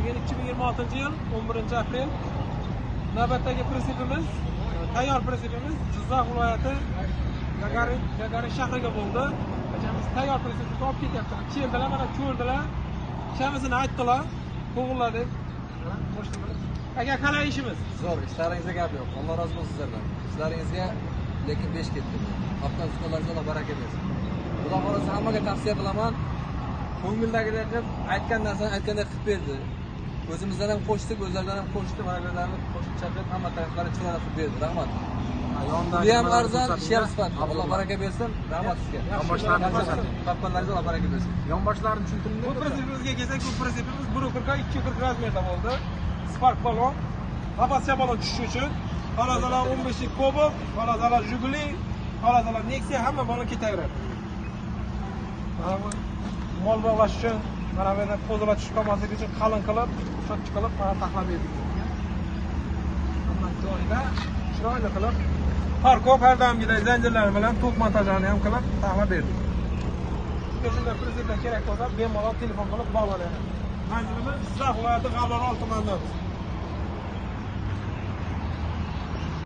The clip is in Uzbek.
Bugun 2026-yil 11-aprel. Navbatdagi prinsipimiz, tayyor prinsipimiz Jizzax viloyati Gagarin shahriga bo'ldi. Akamiz tayyor prinsipni olib ketyaptilar. Keldilar, mana ko'rdilar. Shamisini aytdilar, to'g'irla deb. Mana qo'shdilar. Aka, qalay ishimiz? Zo'r, ishlaringizga gap yo'q. Alloh rozi bo'lsin sizlardan. Ishlaringizga lekin 5 ketdi. Topgan uskunlaringizga Alloh baraka bersin. Xudo xohlasa hammaga tavsiya qilaman. Ko'ngildagidek qilib, aytgan narsani aytgandek qilib berdi. O'zimizdan ham qo'shdik, o'zlaridan ham qo'shdi. Mana bu yerlarni qo'shib chaqib, hamma taraflari chiroyli qilib berdi. Rahmat. Bu ham arzon, ishi ham sifatli. Alloh baraka bersin. Rahmat sizga. Yonboshlarini ko'rsating. Topganlaringizga Alloh baraka bersin. Yonboshlarini tushuntiring. Bu prinsipimizga kelsak, bu prinsipimiz 1.40 2.40 razmerda bo'ldi. Spark balon, Lapascha balon tushishi uchun, xohlasalar 15lik Cobalt, xohlasalar Jiguli, xohlasalar Nexia, hamma balon ketaveradi. Mana bu mol bog'lash uchun, mana bu yerdan qo'zilar tushib qolmasligi uchun qalin qilib, cho'tchi qilib mana taxlab berdik. Hamma joyida chiroyli qilib, parkop har doimgiday zanjirlar bilan tok montajini ham qilib taxlab berdik. Sizga shunday prinsiplar kerak bo'lsa, bemalol telefon qilib bog'lanadi. Manzilimiz Jizzax viloyati G'avlorol tumanidamiz.